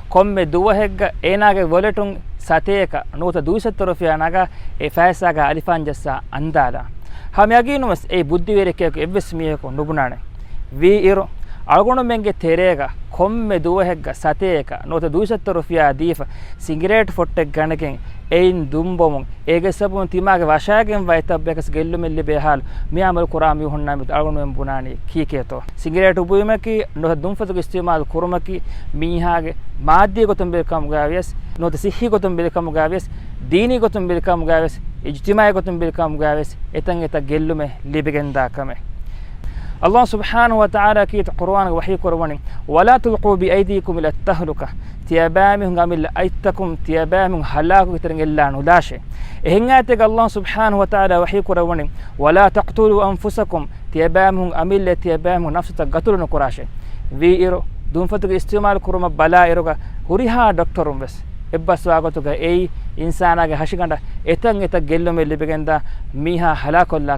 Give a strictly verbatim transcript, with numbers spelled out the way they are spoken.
ކޮންމެ ދުވަހެއްގަ އޭނާގެ ވޮލެޓުން ސަތޭކަ ނުވަތަ ދުއިސައްތަ ރުފިޔާ ނަގާ އެ ފައިސާގަ އަލިފާން ޖައްސާ އަންދާލާ. ހަމަ ޔަގީނުންވެސް އެއީ ބުއްދިވެރިއެކޭ އެއްވެސް މީހަކު ނުބުނާނެ. ވީއިރު، އަޅުގަނޑުމެންގެ ތެރޭގަ ކޮންމެ ދުވަހެއްގަ ސަތޭކަ ނުވަތަ ދުއިސައްތަ ރުފިޔާ ދީފަ، ސިނގިރޭޓް ފޮއްޓެއް ގަނެގެން އެއިން ދުން ބޮމުން، އޭގެ ސަބަބުން ތިމާގެ ވަށައިގެންވާ އެތައް ބަޔަކަސް ގެއްލުމެއް ލިބޭ ހާލު މި އަމަލު ކުރާ މީހުންނާ މެދު އަޅުގަނޑުމެން ބުނާނީ ކީކޭތޯ؟ ސިނގިރޭޓް އުބުއްވުމަކީ ނުވަތަ ދުންފަތުގެ އިސްތިޢުމާލު ކުރުމަކީ މީހާގެ މާއްދީ ގޮތުން ބެލިކަމުގައިވިޔަސް، ނުވަތަ ސިއްހީ ގޮތުން ބެލިކަމުގައިވިޔަސް، ދީނީ ގޮތުން ބެލިކަމުގައިވިޔަސް، އިޖްތިމާޢީ ގޮތުން ބެލިކަމުގައިވިޔަސް، އެތަން އެތައް ގެއްލުމެއް ލިބިގެންދާ ކަމެއް. އައްލާހު ސުބްޙާނަހު ވަތަޢާލާ ކީރިތި ޤުރުއާނުގަ ވަޙީ ކުރައްވަނީ، "ولا تلقوا بأيديكم إلى التهلكة." ތިޔަބައިމީހުން އަމިއްލަ އަތްތަކުން ތިޔަބައިމީހުން ހަލާކުގެ ތެރެއިން އެއްލާ ނުލާށޭ. އެހެން އާޔަތެއްގަ އައްލާހު ސުބްޙާނަހު ވަތަޢާލާ ވަޙީ ކުރައްވަނީ، "ولا تقتلوا أنفسكم." ތިޔަބައިމީހުން އަމިއްލަ ތިޔަބައިމީހުން ނަފްސުތައް ގަތުލު ނުކުރާށޭ. ވީއިރު، ދުންފަތުގެ އިސްތިޢުމާލު ކުރުމަށް ބަލާއިރުގަ ހުރިހާ ޑޮކްޓަރުން ވެސް އެއްބަސްވާ ގޮތުގަ އެއީ އިންސާނާގެ ހަށިގަނޑަށް އެތަން އެތައް ގެއްލުމެއް ލިބިގެންދާ މީހާ ހަލާކޮށްލާ ކަމެއް.